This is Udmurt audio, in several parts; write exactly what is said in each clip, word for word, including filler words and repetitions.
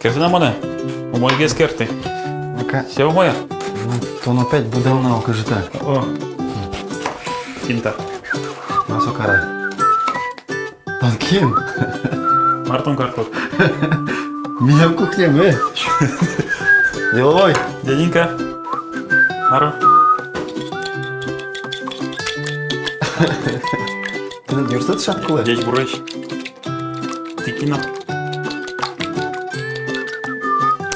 Кертэ на монэ. Умойгес керты. Ну-ка. Всё умой-а? Ну, тон опять будэн на укажи та. О. Кин та? Мар со каре? Тон кин? Мар тон карод? Милям кухнямы. Деловой. Дяденька. Мар? Тыныд юрттэт шат кулэ. Ӟечбуресь. Тӥ кин-а?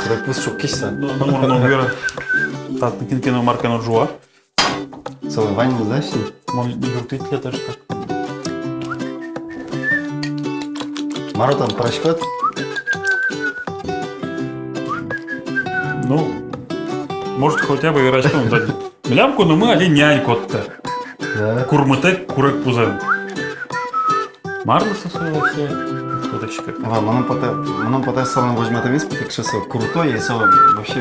Курегпуз шуккисьса. Ну, ну, мар но вера. Татын кин ке но мар ке но ӝуа. Солэн ваньмыз, да, син? Мон юрттӥ тӥледлы так. Мар отын, пӧраськод? Ну, может, хотя бы вераськом, да. Милям куномы али нянь коттэ. Да. Курмытэ курегпузэн. Марлы со, со вообще тодӥськод. Ва, мыным потэ, мыным потэ, солэн возьматэмез потэ, кыӵе со крутой, и со вообще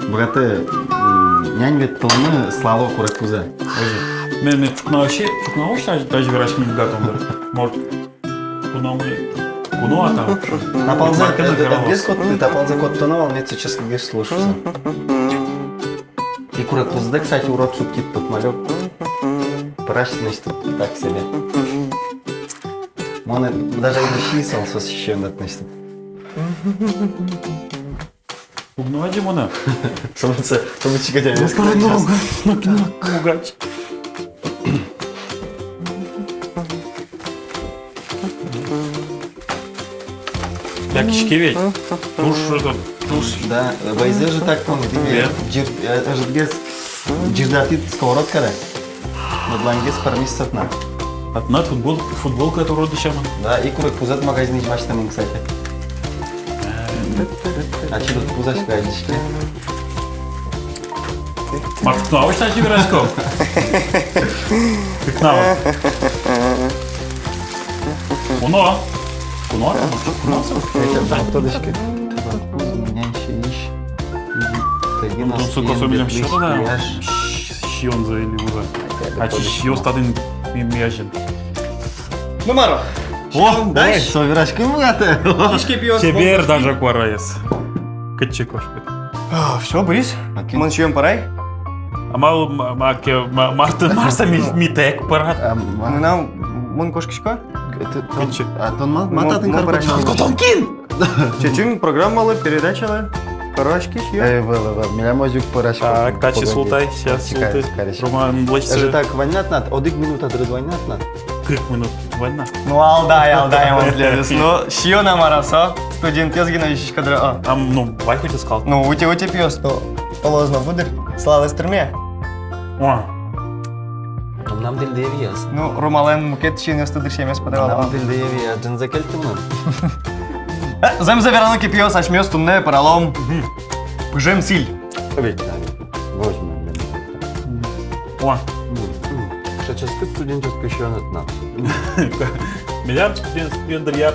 быгатэ, м, нянь ветлыны, слало курегпузэ. Озьы. Мен, мен ӵукна вообще, ӵукна вообще даже, даже вераськыны быгатом, да. Может, куномы, куно-а там? Тапалзэ, Маркетинг э, э, вералоз. Эдгес кот-, тапалзэ коттоно вал, мед со ческытгес луоз шуса. И курегпуздэ, кстати, урод шуккид, тот малек. Пӧрась, значит, так себе. Мон даже не сиисал, со сиён, значит. Уг но адӟы монэ. Шумыса, шумыса кадь. Ну, ну, ну, ну, ну, уг адӟы. Лякиське ведь. Туж, это, туж. Да, вайзэ ӧжытак тон, да, ӝыр-, э, ӧжытгес ӝырдатӥд сковородкадэ. Мед ваньгес пӧрмиз со тынад. А тынад футбол-, футболкаед урод дӥсямын. Да, и курегпузэд магазинысь басьтэмын, кстати. Ачид уд пузаськы, адӟиське. Мар, кыкнал, озьы-а, вераськом? Кыкнал. Куно. Куно, куно, куно. Тодӥське. Куно, куно. Мгм. Тон со косо милям сиёд, да? Сиёнзэ или вузэ. Ачиз сиёз татын ми-, мияжен. Ну, мар-о? О, давай, со вераськыны быгатэ. Сиське пиос. Чебер даже куараез. Кытчы кошкод? А, всё, быриз. Мон сиён пӧрай. А мал, ма-, ма-, ке-, ма-, мар-, мар со ми-, митэк пӧрад? А, ма- Мынам, мон кошкисько. Кытчы? А тон ма-, ма татын карод? Тон кин? Чечен программалы, передачалы. Пӧраськись, ё? Э, вал, вал. Милям озьы ик пӧрасько. Так, татчы султай, сейчас султай. Роман, лэсьтэ. Озьы так, вань на тынад, одӥг минута дырыд вань на тынад. Кык минут вань на. Ну, алдай, алдай, мон тӥледыз. Ну, сиён-а, мар-а со? Студентъёс гинэ ӟечкыло. А, ну, вай хоть скал. Ну, утё, утё пиос, то оло озьы но ву дыр. Славаез тырме. О. Мынам дельдевияз. Ну, Ромалэн мукет сиёнъёсты дырсемез потэ вал. Мынам дельдевия, ӝынызэ кельтымон. Э, зэмзэ верано ке, пиос, асьмеос туннэ пӧралом. Мгм. Пыжем сӥль. Ведь, да, возьмем. О. Мгм. Кыӵе ческыт студенческий сиёнэд на. Милям студент, студент дыръя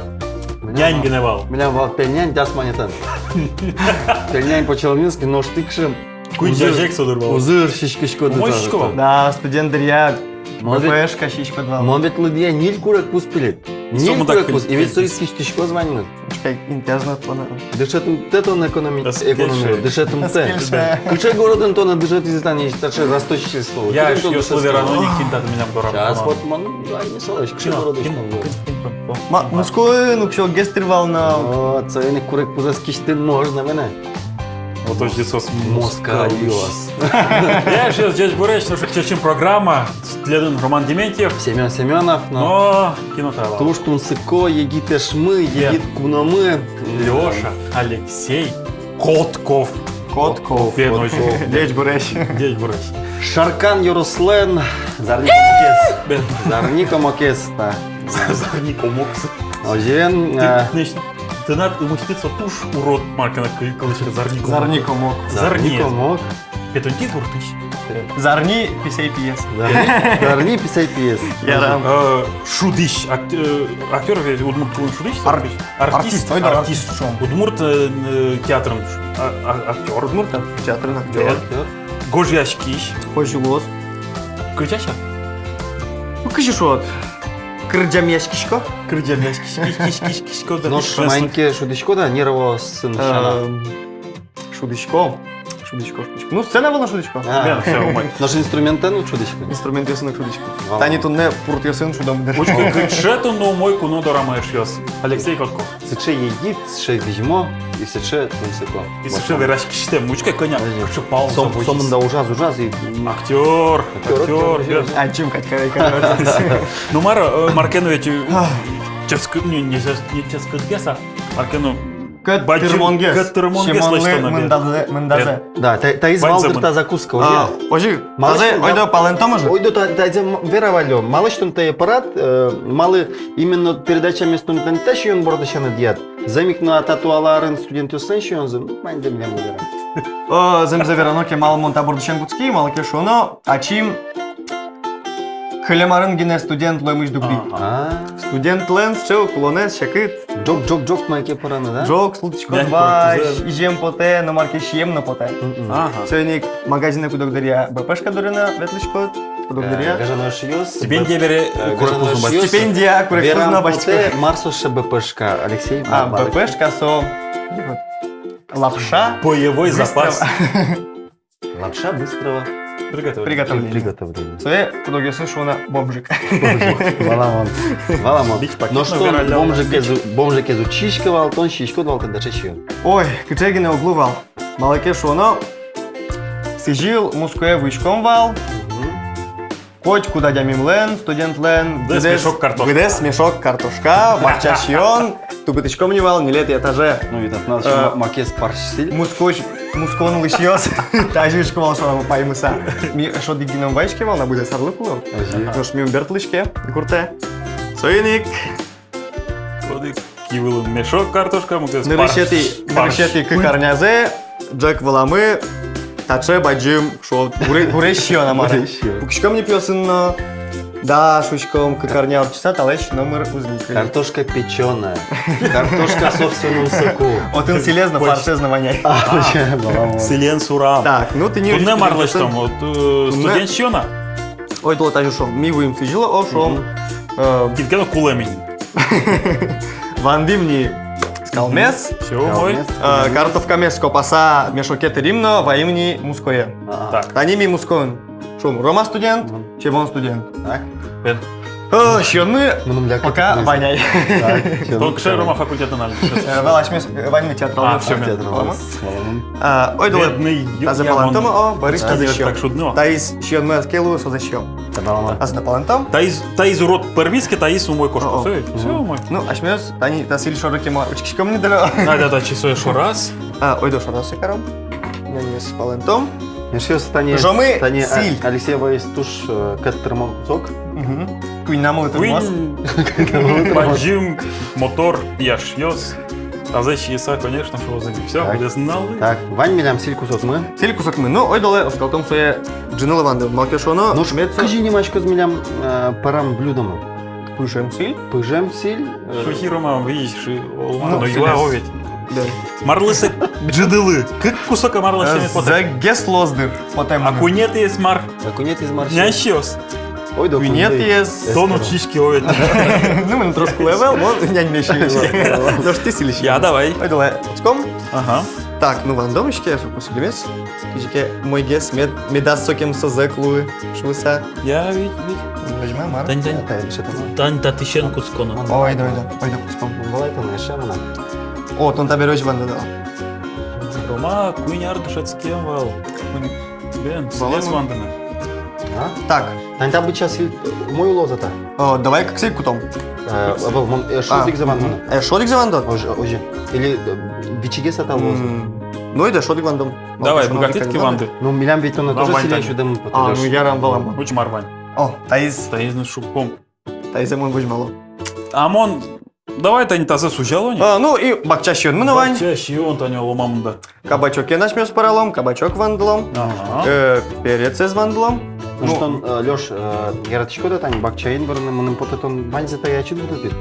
нянь гинэ вал. Милям вал пельнянь дас манетэн. Пельнянь по-челябински, нош тӥ кыӵе Куинь узыр, ӟазег со дыр вал. Узыр сиськиськод. Умой сиськод вал. Да, студент дыръя. Мон ведь, ГПшка сиськод вал. Мон ведь лыдъя ньыль курегпуз пилид. Ньыль курегпуз. И ведь со кисьтӥськоз ваньмыз. Ӵукна интыяз но понна. Дышетымтэ тон экономи-, экономи. Дышетымтэ. Кыӵе городын тонэ дышетӥзы тани, таӵе расточительство. Я, кытын тон дышетӥськод? Сейчас вот мон, да, не солэсь, кыӵе городысь тон. Ма, Москваын уксё гес тыр вал на. Вот, соин ик курегпузэз кисьтыны можно, мынэ. Вот озьы соос москалысь. Я, эшъёс, ӟечбуресь, нош ик «Чечым» программа. Тӥледын Роман Дементьев. Семён Семёнов, но. Но кин о та вал. Туж тунсыко егит эшмы, егит куномы. Лёша, Алексей Котков. Котков. Пе, нош. Ӟечбуресь. Ӟечбуресь. Шаркан ёрослэн Зарни Комокез. Бен. Зарни Комокез, да. Зарни Комокез. Озьыен, тынад ымысьтыд со туж урод маркана кыл-, кылысь, Зарни Комок. Зарни Комок. Зарни Комок. Пе, тон кин гуртысь? Зарни писай пиез. Зарни, Зарни писай пиез. Ярам. Э, шудӥсь, акт-, э, актёр ведь, удмурт кылын шудӥсь. Ар-, артист, артист, ой, да, артист. Артист. Удмурт, э, э, театрын ш-, а, а, актёр. Удмурт театрын актёр. Актёр. Гожъяськись. Гожъяськись. Кызьы шуод? Ну, кызьы шуод? Кырӟамъяськисько. Кырӟамъяськисько, киськиськисько, да. Нош маин ке шудӥсько, да, нервоосын сяна. Эм, шудӥсько. Шудӥсько, шудӥсько. Ну, сцена вылын шудӥсько. А. Бен, всё, умой. Нош инструментэн уд шудӥськы? Инструментъёсын уг шудӥськы. Вау. Тани туннэ пуртъёсын шудом дыр. Учкы, кыӵе туннэ умой куно дорамы, эшъёс. Алексей Котко. Сыӵе егит, сыӵе визьмо, и сыӵе тунсыко. И сыӵе вераськисьтэм, учкы, кӧня, озьы, кыӵе пал. Сом-, сомында ужаз, ужаз, и, м, актёр, актёр, актёр, актёр, актёр. Ачим кадь карай, карай. Ну, мар, э, мар ке но ведь, э, ческыт, не, не чес-, не ческытгес, а мар ке но кӧт бадӟым, тырмонгес. Кӧт тырмонгес лэсьтоно, бен. Мындазэ, мындазэ. Бен. Да, та-, таиз вал дыр та закуска, озьы? А, озьы, малы тазэ, шуом, ойдо палэнтом уже. Ойдо та-, таизэ м-, вера валлё. Малы шуом, тае пырад, э, малы именно передачамес туннэ тӥ та сиён бордысен ӧдъяд? Зэм ик но, а та туала арын студентъёслэн сиёнзы, ну, ваньзэ милем вера. О, зэмзэ верано ке, малы мон та бордысен кутски, малы ке шуоно, ачим кылем арын гинэ студент луэмысь дугды. Ага. А. Студентлэн сыӵе ук улонэз секыт. Ӝог, ӝог, ӝог мае ке пыраны, да? Ӝог султӥськод вазь, изем потэ, но мар ке сием но потэ. Мгм. Ага. Соин ик магазинэ кудог дыръя БПшка доры но ветлӥськод, кудог дыръя. Э, гажано эшъёс. Стипендия бере, э, курегпуз но басьтӥськод. Стипендия курегпуз но басьтӥськод. Вераны потэ, мар со сыӵе БПшка, Алексей, а, мар-, мар-, БПшка со лапша. Боевой запас. Быстрого. Лапша быстрого приготовления. Приготовления. Приготовления. Сое кудогъёсы шуо на бомжик. Бомжик. Валамон. Валамон. Бич пакет. Но но что, бомжикез, бомжикез уд сиськы вал, тон сиськод вал тӥни таӵе сиён? Ой, кыӵе гинэ уг лу вал. Малы ке шуоно, сӥзьыл Муское вуиськом вал. Мгм. Котькуд адямилэн, студентлэн, быдэс, быдэс мешок картошка. Быдэс мешок картошка, бакча сиён, тубытӥськом ни вал ньылетӥ этаже. Ну, витатназ, э, ма-, макес парсь сӥль. Мускоысь, Мускоын улӥсьёс тазьы шуисько вал, шуом, паймыса. Ми эшшо одӥг гинэ ум вайиське вал на, быдэс арлы кулэ. Озьы. Нош ми ум бертылӥське гуртэ. Соин ик Одӥг кивылын мешок картошка, мукетыз парсь. Нырысетӥ, парсь. Нырысетӥ кык арнязэ ӝӧк выламы таӵе бадӟым, шуо, гуре-, гурезь сиён-а, мар-а. Гурезь сиён. Пукиськом ни пиосын но, да, шуиськом, кык арня ортчыса талэсь номыр уз ни кыльы. Картошка печёная, картошка в собственном соку. Отын сӥлез но, фаршез но вань ай. А, вообще, баламон. Сӥлен сурам. Так, ну, тӥни. Туннэ мар лэсьтом, вот, э, туннэ студент сиён-а? Ой, тулэ тазьы шуом. Ми вуим сӥзьыл, о, шуом. Мгм. Э, кин ке но кулэ ини. Вандӥм ни скалмес. Всё, умой. Скалмес. Э, картошкамес копаса мешоке тырим но ваим ни Муское. Ага. Так. Тани ми Мускоын. Шуом, Рома студент, мгм, Чебон студент. Так. Бен. Э, сиёнмы пока вань ай. Так, сиёнмы. Тон кыӵе Рома факультетын али? Э, вал асьмеос, э, ваньмы театралъёс. А, всё, театралъёс. Валамон. А, ойдолэ, тазэ палэнтом, о, Борис Кизяев. Так шудно. Таиз сиёнмы ӧз ке луы, созэ сиём. Та баламон. Азьло палэнтом. Таиз, таиз урод пӧрмиз ке, таиз умой кошкоз. О, о. Всё, умой. Ну, асьмеос тани та сӥль шоры ке мар учкиськом ни дыр. Да, да, да, чисое шораз. А, ойдо шораз каром. Няньмес палэнтом. Эшъёс, тани, пыжомы тани, а, сӥль. Алексей ваиз туж, э, кӧт тырмон кусок. Мгм. Куинь намылы тырмоз. Куинь. Куинь намылы тырмоз. Бадӟым мотор пияшъёс. Азэ сиыса, конечно, шуозы ини. Всё, так, быдэс нуналлы. Так, вань милям сӥль кусокмы. Сӥль кусокмы. Ну, ойдолэ, оскалтом сое ӝынылы вандылы. Малы ке шуоно, ну, мед со. Кызьы нимаськоз милям, э, пӧрам блюдомы? Пыжем сӥль. Пыжем сӥль. Э, шухи, Рома, видишь, ши, оло, ну, но юа, о ведь. Да. Марлы со ӝынылы? Кык кусок-а марлы сямен потэ? Зэггес луоз дыр, потэм. А куинетӥез мар? А куинетӥез мар? Нянь сиёз. Ойдо, куинетӥез. Тон учкиськод, о ведь. Ну, мыным трос кулэ ӧвӧл, мон няньме сиисько. Нош тӥ сӥль сиёд. Я, давай. Ойдолэ, кутском. Ага. Так, ну, вандом иське, со кусыгмес. Кызьы ке умойгес, мед-, медаз сокем со зэк луы шуыса. Я, вить, вить. Возьма, мар. Тань, тань. Тань, тань. Тань татысен кутсконо. Ойдо, ойдо, ойдо кутском. Валай, тон эшшо мынам. О, тон табере озьы вандод-а? Рома куинь ар дышетскем вал. Куинь, бен, сӥлез вандыны. А? Так. Тань та быдӟа сӥль умой луоз-а та? О, давай кыксэ ик кутом. Э, ӧвӧл, мон, э, эшшо одӥгзэ вандыны. Мгм. Э, эшшо одӥгзэ вандод? Озьы, озьы. Или, э, бичигес-а та луоз? М, ну, ойдо эшшо одӥг вандом. Давай, быгатӥд ке, ванды. Ну, милям ведь тонэ тоже сӥлен сюдэммы потэ. А, ну, ярам, валамон. Учкы, мар вань. О, таиз. Таиз, ну, шуком. Таизэ мон возьмало. А мон, давай тани тазэ сузялом ни. А, ну, и бакча сиёнмы но вань. Бакча сиён тани оло мамында. Кабачокен асьмеос пӧралом, кабачок вандылом. Ага. Э, перецез вандылом. Ну, ну, тон, э, Лёш, э, яратӥськод-а тани бакчаын вырыны, мыным потэ, тон ваньзэ тае ачид вуттӥд?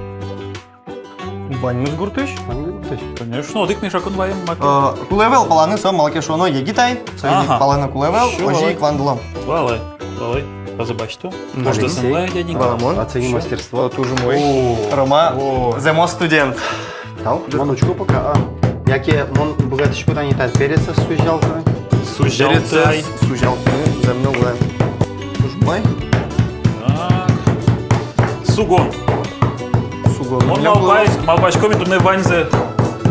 Ваньмыз гуртысь? Ваньмыз гуртысь. Конечно, одӥг мешокын ваем маке. Э, кулэ ӧвӧл паланы, со, малы ке шуоно, егит ай. Со егит, ага, паланы кулэ ӧвӧл, озьы ик вандылом. Валай, валай. Тазэ басьто. Мгм. Можно. Алексей. Валамон. Оцени. Всё. Мастерство. О, туж умой. О. Рома, о, зэмос студент. Тау, мон учко пока, а. Яке мон быгатӥсько тани та перецез сузялтыны. Сузялты. Перецез сузялтыны, зэм но вань. Туж умой. Так. Сугон. Сугон. Мон малпай-, малпасько, ми туннэ ваньзэ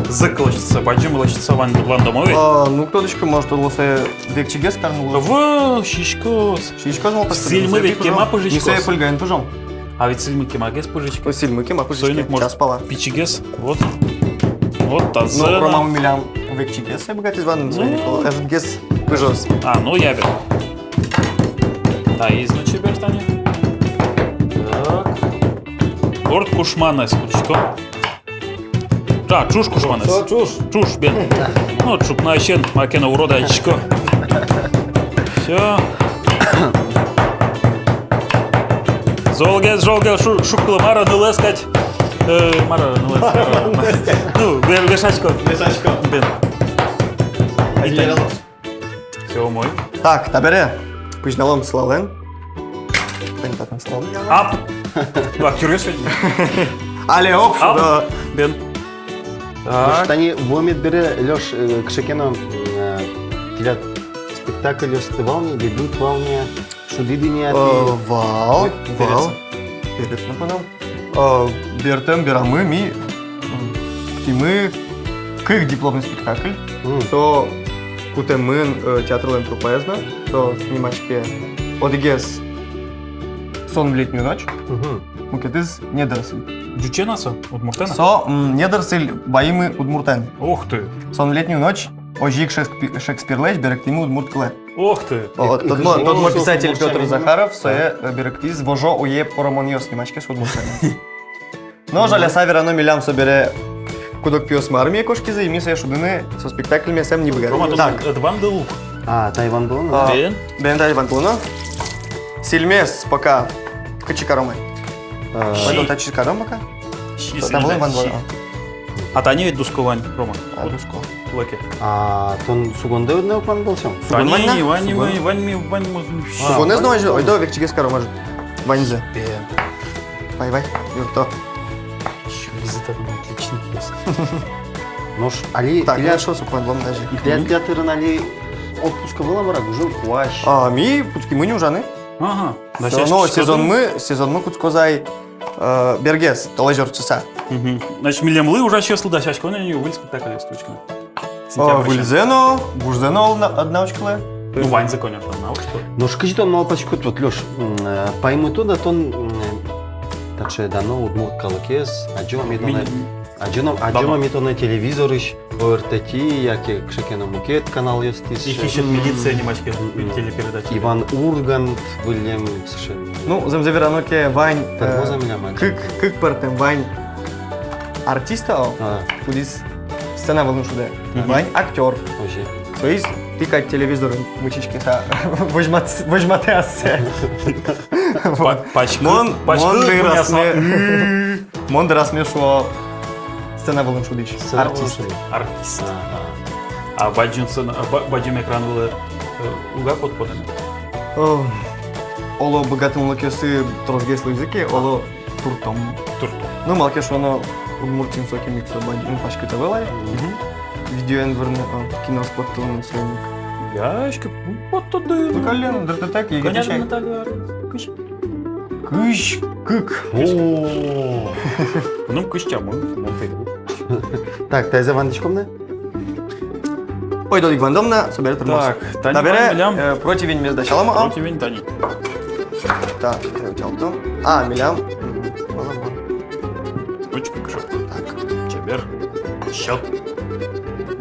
зык лэсьтыса, бадӟым лэсьтыса ван-, вандомы ведь. А, ну, уг тодӥськы, может, луоз сое векчигес карыны луоз. Ӧвӧл, сиськоз. Сиськоз, малпасько. Сӥльмы ведь кема пыжиськоз. Ми сое пыльгаен пыжом. А ведь сыльмы кемагес пыжиське. Ой, сыльмы кема пыжиське. Соин ик, может, час пала. Пичигес. Вот. Вот тазэ. Ну, Рома милям векчигес сое быгатӥз ванны, соин ик, ну, ӧжытгес пыжоз. А, ну, я вер. Таиз но чебер тани. Так. Ворд кушманэз кутӥсько. Да, ӵуж кушманэз. Со ӵуж. Ӵуж, бен. Ну, ӵукнаысен маке но урод адӟисько. Всё. Золгес, золгес, шу-, шуккылы, мар-а, нылэз кадь. Э, мар-а, нылэз. Ну, ве-, вешасько. Вешасько. Бен. Ай, ай. Всё, умой. Так, табере пызьналом сылалэн. Пеньтатын сылалэн. Ап! Ну, актёр я сегодня. Але оп, ап, шудо. Бен. Так. Нош тани вуэмед бере, Лёш, э, кыӵе ке но, м, э, тӥляд спектакльёсты вал ни, дебют вал ни, шудӥды ни-а тӥ? Э, вал, вал. Интересно. Интересно, панам. Э, бертэм берамы ми, м, кутӥмы кык дипломный спектакль. Мгм. Со кутэмын, э, театрлэн труппаез но, со нимаське одӥгез «Сон в летнюю ночь». Мгм. Мукетыз «Недоросль». Ӟучен-а со, удмуртэн-а? Со, м, «Недоросль» ваимы удмуртэн. Ух ты! «Сон в летнюю ночь» озьы ик Шекспи-, Шекспирлэсь берыктӥмы удмурт кылэ. Ух ты! Вот, тодмо, тодмо писатель Пётр Захаров сое, э, берыктӥз «Вожо уе поромонъёс» нимаське со удмуртэн. Но жаляса верано, милям собере куд-ог пиосмы армие кошкизы, и ми сое шудыны, со спектакльме сое ӧм ни быгатӥ. Рома, так. Тон ӧд вандылы ук. А, тае вандылоно? А, бен. Бен, тае вандылоно. Сӥльмес пока кытчы каром ай? А. Вандылон татчы каром пока. Щи. Та вылын вандылон. А тани ведь дуско вань, Рома. А, вот дуско. Лэке. А тон сугондэ одно ук вандылӥськод? Сугон вань на? Вань, вань, вань, вань, вань, вань. Сугонэз но вань, ойдо векчигес каром, может, ваньзэ. Э. Вай, вай, юртто. Ещё визит, отличный. Нош али так, тӥляд, ну что, сугон вань даже. Тӥляд театрын али отпуск ӧвӧл-а, мар-а, гужем куазь? А ми кутскимы ни ужаны. Ага. Всё, но сезонмы, сезонмы кутскоз ай, э, бергес, толэзь ортчыса. Мгм. Значит, милемлы, ужасьёслы, дасяськоно ни выль спектакльёсты учкыны. О, сентябрь выльзэ но, вужзэ но одна-, одна учкылэ. Ну, ваньзэ, конечно, одна учкылэ. Нош кызьы тон малпаськод, вот, Лёш, м, э, паймытод-а тон, м, э, таӵе дано удмурт калыкез, адӟом-а ми тонэ, мин-, адӟом-а, адӟом-а ми тонэ телевизорысь, ОРТ-тӥ, яке кыӵе ке но мукет каналъёстӥ. Ихичет милиция нимаське телепередача. Иван Ургант выллем сыӵе. Ну, зэмзэ верано ке, вань, э, кык, кык пӧртэм вань артист, а, кудӥз сцена вылын шудэ. Мгм. Вань актёр. Озьы. Соиз тӥ кадь телевизорын мычиськыса возьмат-, возьматэ ассэ. Вот. Пачкы, мон, пачкы мон дырасме, мон дырасме шуо сцена вылын шудӥсь. Сцена вылын шудӥсь артист. Артист. Ага. А бадӟым сцена, а ба-, бадӟым экран вылэ, э, уг-а потэ потэ? О, оло быгатонлыкъёсы тросгес луизы ке, оло туртом. Туртом. Ну, малы ке шуоно, Удмуртиын сокем ик со бадӟым, ну, паськыт ӧвӧл ай. Мгм. Видеоен вырны, о, киноос поттылыны соин ик. Яське, ну, поттоды. Ну, каллен, дыртытэк, егитысь ай. Кӧня тонна тагар? Кызь. Кызь кык. О. Ну, кызь тямыс, мон тӥ. Так, таизэ вандӥськом на. Ой, додик вандом на, собере тырмоз. Так, тани табере, милям, э, противеньмес дасялом, а? Противень тани. Так, э, утялтом. А, милям. Мгм. Вала, вала. Очень хорошо. Так. Чебер. Счёт.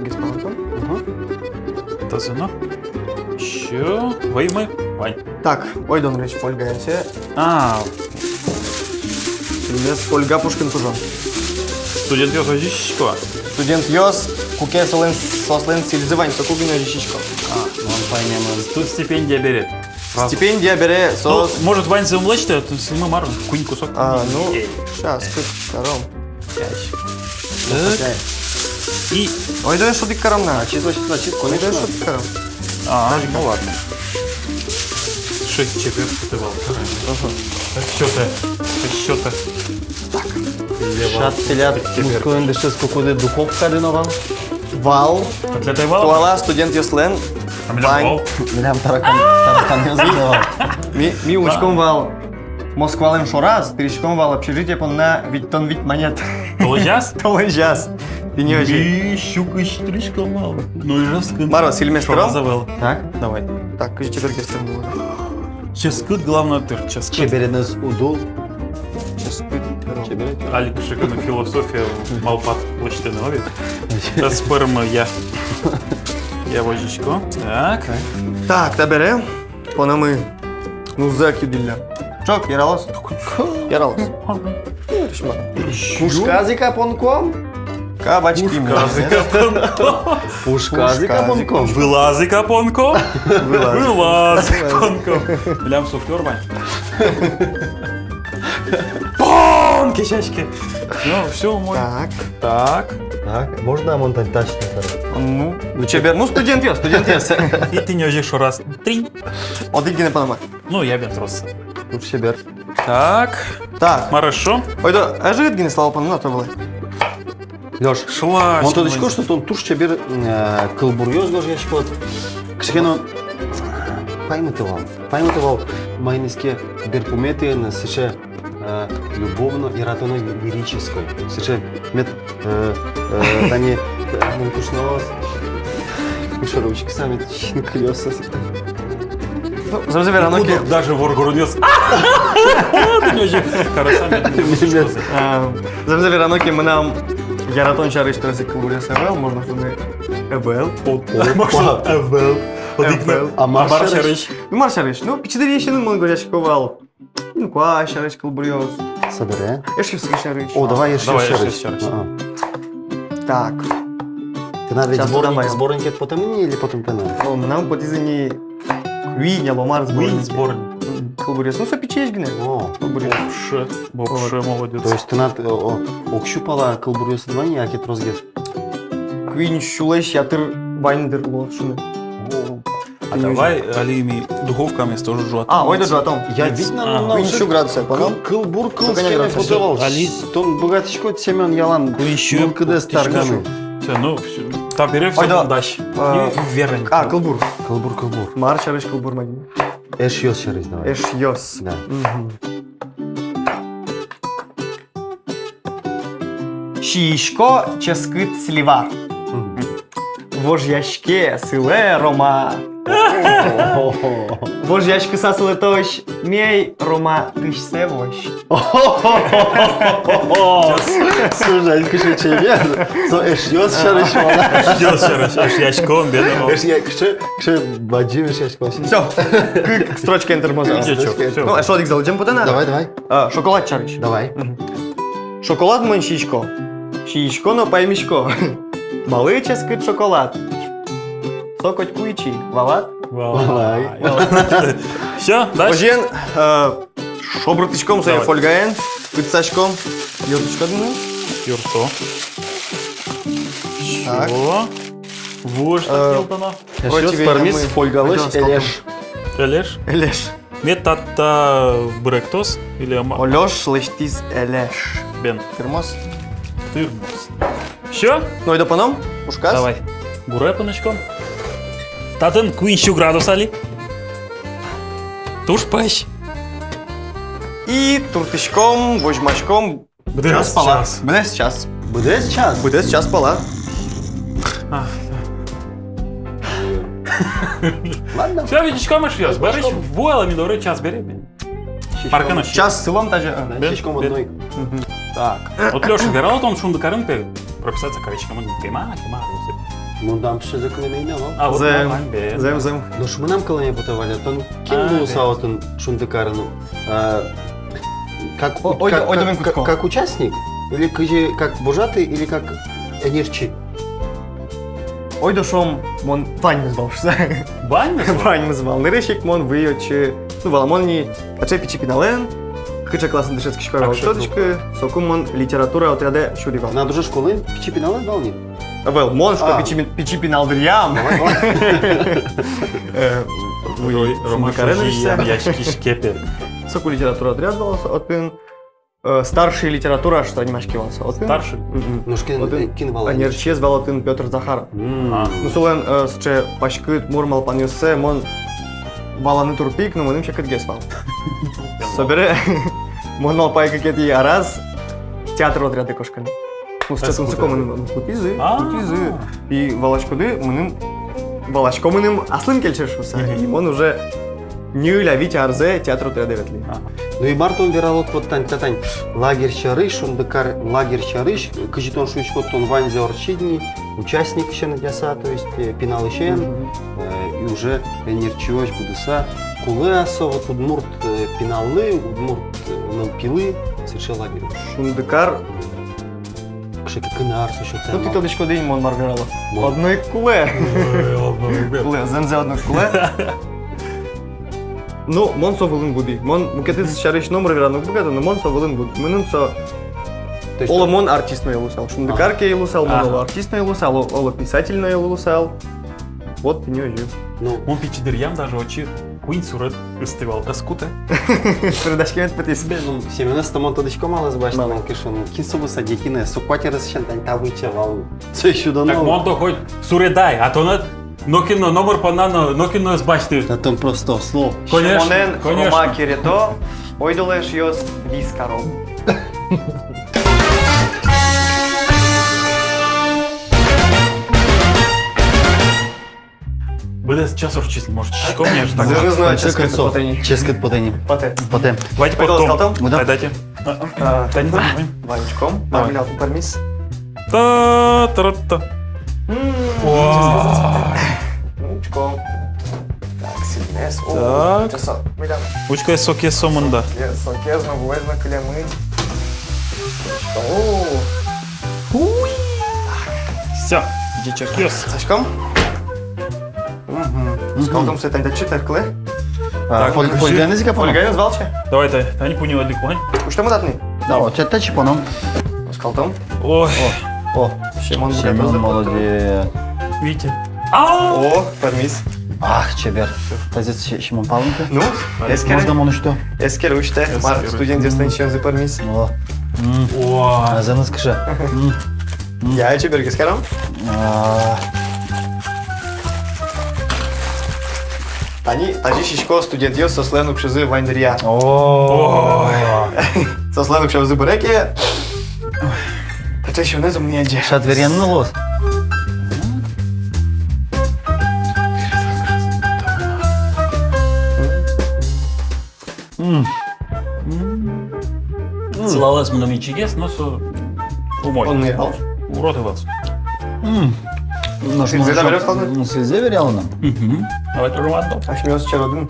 Гиспалантон? Мгм. Тазэ но. Ещё. Вай мы. Вань. Так, ойдон речь Ольга, я все. А. Сӥльмес Ольга Пушкин кужо. Студентъёс озьы сисько-а? Студентъёс, куке солэн, соослэн сӥльзы вань, соку гинэ озьы сисько. А, мон паймемын. Тут стипендия бере. Стипендия бере, ну, соос. Может, ваньзэ ум лэсьтэ, а то сӥльмы мар, куинь кусок. А, ну, э, сейчас, э, кык каром. Пять. Так. И. Ойдо эшшо одӥг каром на. Ачиз, ачиз, ачиз, конечно. Ойдо эшшо одӥг каром. А, ну ладно. Чебер кутэ вал. Ага. Счёта. Счёта. Так. Шат пелят, мускоен дышетскыкуды духовкады но вал. Вал. Котлетай вал? Туала студентъёслэн. А милям вань. Вал. Милям таракан, тараканъёс но вал. Ми, ми учком вал Москвалэн шораз, тырӥськом вал общежитие понна витьтон вить манет. Толэзяз? Толэзяз. Тӥни озьы. Ми сю кызь тырӥськом вал. Ну, Ижевскын. Мар-о, Сильместром? Шораз ӧвӧл. Так? Давай. Так, кызьы чебергес тырмылы. Ческыт, главное, тыр, ческыт. Чебереныз уд ул. Ческыт. Чеберен. Али кыӵе ке но философия малпад лэсьтыны, о, ведь. Сейчас пӧрмы я. Я возисько. Так. Так, табере понэмы. Ну, зэк юдӥллям. Чок, яралоз? Яралоз. Пушказы ик-а понком? Кабачки. Пушказы ик-а понком? Пушказы ик-а понком? Вылазы ик-а понком? Вылазы. Вылазы понком. Милям суфлёр вань. Пон! Кесяське. Ну, всё, мон. Так. Так. Так, можно мон тань тащить? Ну, ну, чебер. Ну, студентъёс, студентъёс. И тӥни озьы шораз. Тринь. Одӥг гинэ понэма. Ну, я бен трос. Туж чебер. Так. Так. Мар эшшо? Ойдо, ӧжыт гинэ слава понна, а то вылэ. Лёш, шлач, мон тодӥсько, что тон туж чебер, э, кылбуръёс гожъяськод. Кыӵе ке но паймыты вал. Паймыты вал, маиныз ке берпуметӥ но сыӵе, э, любовно-яратоно-лирической. Сыӵе мед, э, э, тани, э, мон кышноос. Миша, ручка самит, синкылёс. Ну, зэмзэ верано ке. Даже воргоронъёс. Тӥни озьы карыса мед. А, зэмзэ верано ке, мынам яратон сярысь тросик кылбуръёс ӧвӧл, можно шуыны, ӧвӧл. О, о, можно ӧвӧл. Одӥг но. Ӧвӧл. А мар сярысь? А мар сярысь? Ну, мар сярысь? Ну, пичи дырысеным мон гожъясько вал. Инкуазь сярысь кылбуръёс. Собере. Эшъёс сярысь. О, давай эшъёс сярысь. Давай эшъёс сярысь. А. Так. Тынад ведь сборник, сборникед потэмын ини или потэмтэ на? О, мынам потӥз ини куинь, я, ломар сборник. Куинь сборник. М, кылбуръёс. Ну, со пичиесь гинэ. О. Кылбуръёс. Вообще, вообще молодец. То есть тынад, о, о, ог сю пала кылбуръёсыд вань ини, яке тросгес? Куинь сюлэсь ятыр вань дыр, луоз шуыны. О. А давай али ми духовкамес тоже ӝуатом. А, ойдо ӝуатом. Я ведь на, а, на куинь сю градусэ поном. Кыл-, кылбур кылскеме потэ вал. Али тон быгатӥськод, Семён, ялан куинь сю мылкыдэз тарганы. Всё, ну, всё. Табере всё, ойдо, тон дась. А, и верно. А, кылбур. Кылбур, кылбур. Мар сярысь кылбур, Мадин? Эшъёс сярысь давай. Эшъёс. Да. Мгм. Сиисько ческыт сливар. Мгм. Вожъяське сылэ Рома. О-о-о. Вожъяськыса сылытозь, мей, Рома, тысьсэ возь. О-о-о. Слушай, кыӵе чебер. Со эшъёс сярысь вал. Эшъёс сярысь, эшъяськон, бен. Эшъя-, кыӵе, кыӵе бадӟым эшъяськон. Всё. Кык строчкаен тырмоз. Ничего, всё. Ну, эшшо одӥгзэ лыдӟем потэ на. Давай, давай. А, шоколад сярысь. Давай. Мгм. Шоколад мон сиисько. Сиисько но паймисько. Малы ческыт шоколад? Со котьку ичи, валад? Валай. Валай. Всё, дальше. Озьыен, э, шобыртӥськом сое фольгаен, кытсаськом. Юртӥськод мыным? Юрто. Так. Всё. Вуж, э, так, Елтонов. Эшъёс, пӧрмиз фольгалэсь Элеш. Элеш? Элеш. Мед татта быректоз или ма-, Олёш лэсьтӥз Элеш. Бен. Тырмоз? Тырмоз. Всё? Ну, ойдо поном пушказ. Давай. Гурэ пониськом. Татын куинь сю градус али. Туж пӧсь. И туртӥськом, возьмаськом. Быдэс час пала. Быдэс час. Быдэс час? Быдэс час пала. А, да. Ладно. Всё, витиськом, эшъёс. Барысь вуэлэ ми доры, час бере. Паркан час сылом тазьы. А, бен, сиськом бен. Одной. Мгм. Так. Вот, Лёша, вералод, тон Шундыкарын, пе, прописаться кариськемын, кема, кема. Мон там сыӵе кылэме ӧй на вал. А, вот, зэм, нормально, бен. Зэм, зэм. Нош мынам кылэме потэ вал, тон кин луысал отын Шундыкарын? А, как, о, ой, как, ой, как, как участник? Или кызьы, как вожатый, или как ӧнерчи? Ойдо шуом, мон ваньмыз вал шуса. Ваньмыз вал? Ваньмыз вал. Нырысь ик мон выйи отчы, ну, валамон ни, таӵе пичи пиналэн, кыӵе классын дышетскисько, вал тодӥськы, соку мон литература отрядэ сюри вал. Тынад уже школаын пичи пиналэд вал ни? Ӧвӧл, мон, шуко, пичи пин-, пичи пинал дыръям. Э, Роман Шундыкарен ышся. Яськись кепе. Соку литература отряд вал со отын. Э, старший литература, что нимаське вал со отын. Старший? Мгм. Нош кин, отын, э, кин вал ӧнерчиез? Ӧнерчиез вал отын Пётр Захаров. М. А. Ну, солэн, э, сыӵе паськыт мур малпанъёссэ мон валаны туртӥ ик, но мыным секытгес вал. Собере мон малпай кыкетӥ араз театр отрядэ кошкыны. Ну, сыӵе тунсыко мыным кутӥзы, кутӥзы. И валаськоды, мыным, валасько, мыным аслым кельше шуыса. Мгм. И мон уже ньыль-а, вить арзэ театр отрядэ ветлӥ. Ага. Ну и мар тон вералод, вот тань, та тань лагерь сярысь, Шундыкар лагерь сярысь, кызьы тон шуиськод, тон ваньзэ ортчид ни, участникысен ветлыса, то есть, э, пиналысен, мгм, э, и уже ӧнерчиозь будыса. Кулэ-а со вот удмурт, э, пиналлы, удмурт, э, нылпилы сыӵе лагерь? Шундыкар. Кыӵе ке кынар со сётэ. Ну, тӥ тодӥськоды ини, мон мар верало. Мон. Одно ик кулэ. Ой, одно ик. Кулэ, зэмзэ одно ик кулэ. Ну, мон со вылын будӥ. Мон мукетыз сярысь номыр вераны уг быгаты, но мон со вылын будӥ. Мыным со... То есть... Оло мон артист но ӧй луысал. Шундыкар ке ӧй луысал, мон, ага, оло артист но ӧй луысал, оло, оло писатель но ӧй луысал. Вот тӥни озьы. Ну. Мон пичи дыръям даже отчы куинь сурет ыстӥ вал, ӧз кутэ. Суредаськемед потӥз. Бен, ну, Семёнэз-то мон тодӥсько, малы ӧз басьты, малы? Мон кышон, кин со вуса, декинэ, со квартирасысен тань та выче вал. Со ещё давно. Так мон-то хоть суредай, а тонэд нокин но номыр понна но, нокин но ӧз басьты. А там просто слов. Конечно, Семёнэн, конечно. Рома керето, ойдолэ, эшъёс, вис каром. Быдэс час ортчиз, может, чиськом, конечно, так. Зырыз но, ческыт потэ ни. Ческыт потэ ни. Потэ. Потэ. Давайте потом. Потом. Ну да. Давайте. А, а, тани, давай. Ваньчком. Давай. Мармеляд пӧрмиз. Та-та-ра-та. М, ой. Ческыт потэ. Ваньчком. Так, сильнес. О, так. Чеса. Милям. Учкы, сокез сомында. Сокез, сокез но вуэз но кылемын. О. Уй! Всё, дичокъёс. Саськом? Мгм. Мгм. Скалтом сое тань татчы, тань кылэ. А, так, фоль-, фольгаеныз ик-а поном? Фольгаеныз валче. Давай, тань, тань пуньы одӥг вань. Кушто мон татчы? Да, вот, тань татчы поном. Скалтом. Ой. О, о. Семён, Семён молодец. Видите? А! О, пӧрмиз. Ах, чебер. Тазьы Се-, Семён палэнтэ. Ну, эскер. Можно мон усьто? Эскер, усьтэ. Эскер. Мар, студентъёслэн сиёнзы пӧрмиз. О. М. О. А зэмос кыӵе. М. М. Я, чебер, эскером. А. Тани, тазьы сисько студентъёс, соослэн уксёзы вань дыръя. О. Соослэн уксёзы быре ке. Таӵе сиёнэз ум ни адӟе. Шат веръян но луоз. М. М. Сылалэз мыным ичигес, но со умой. Он не вал? Урод вал. М. Сӥльзэ но веръяло на? М, сӥльзэ веръяло на. Мгм. Давай тоже мадо. Асьмеос черодын.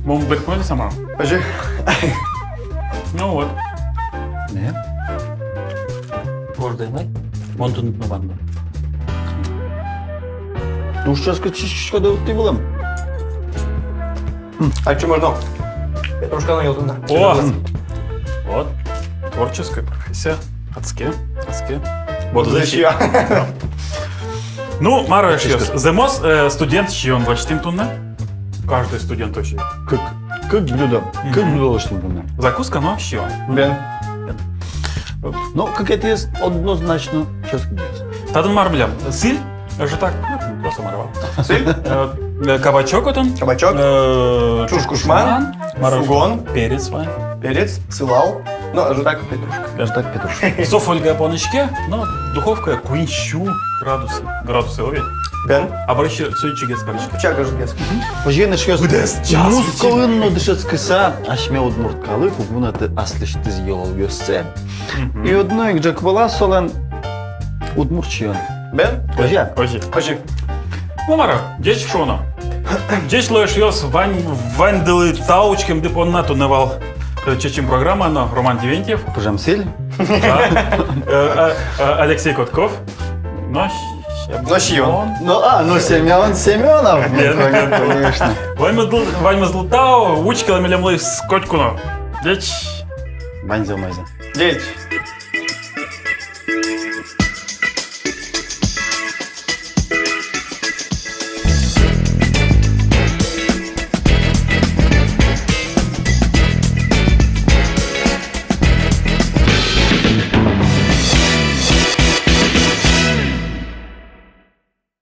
Мон берпозе сама. Озьы. Ну вот. Не? Вождэ май. Мон туннэ но мадо. Туж ческыт сиськиськод, ты вылэм. А чё можно? Петрушка но йылтын на. О! Вот. Творческая профессия. Адске, адске. Вот здесь я. Ну, мар, эшъёс. Зэмос, э, студент сиён басьтӥм туннэ. Каждый студент вообще. Кык, кык блюдо. Мгм. Кык блюдо басьтӥм туннэ. Закуска но сиён. Бен. Ну, кыкетӥез однозначно ческыт. Татын мар милям? Сӥль? Ӧжытак, ну, просто мар вал. Сӥль? Э, э, кабачок отын. Кабачок. Э, чуж кушман. Чуж кушман. Мар, сугон. Перец вань. Перец, сылал. Но ӧжытак петрушка. Ӧжытак петрушка. Со фольга поныське, но духовкае куинь сю градус, градусэ, о ведь. Бен. А бӧрысь со ичигес кариське. Пичак ӧжытгес. Озьыен, эшъёс, быдэс час мускулын но дышетскыса, асьме удмурт калык уг вунэты аслэсьтыз йылолъёссэ. Мгм. И одно ик ӝӧк вылаз солэн удмурт сиён. Бен? Озьы-а? Озьы. Озьы. Ну, мар-а, ӟеч шуоно. Ӟеч луэ, эшъёс, вань, ваньдылы тау учкемды понна. Туннэ вал, э, «Чечым» программа но Роман Девентьев. Пыжем сӥль. Да. Э, э, э, Алексей Котков. Но с-, но сиён. Но, а, но Семён Семёнов. Нет, нет, конечно. Ваньмызлы, ваньмызлы тау, учкелэ милемлы котьку но. Ӟеч. Ваньзэ умойзэ. Ӟеч.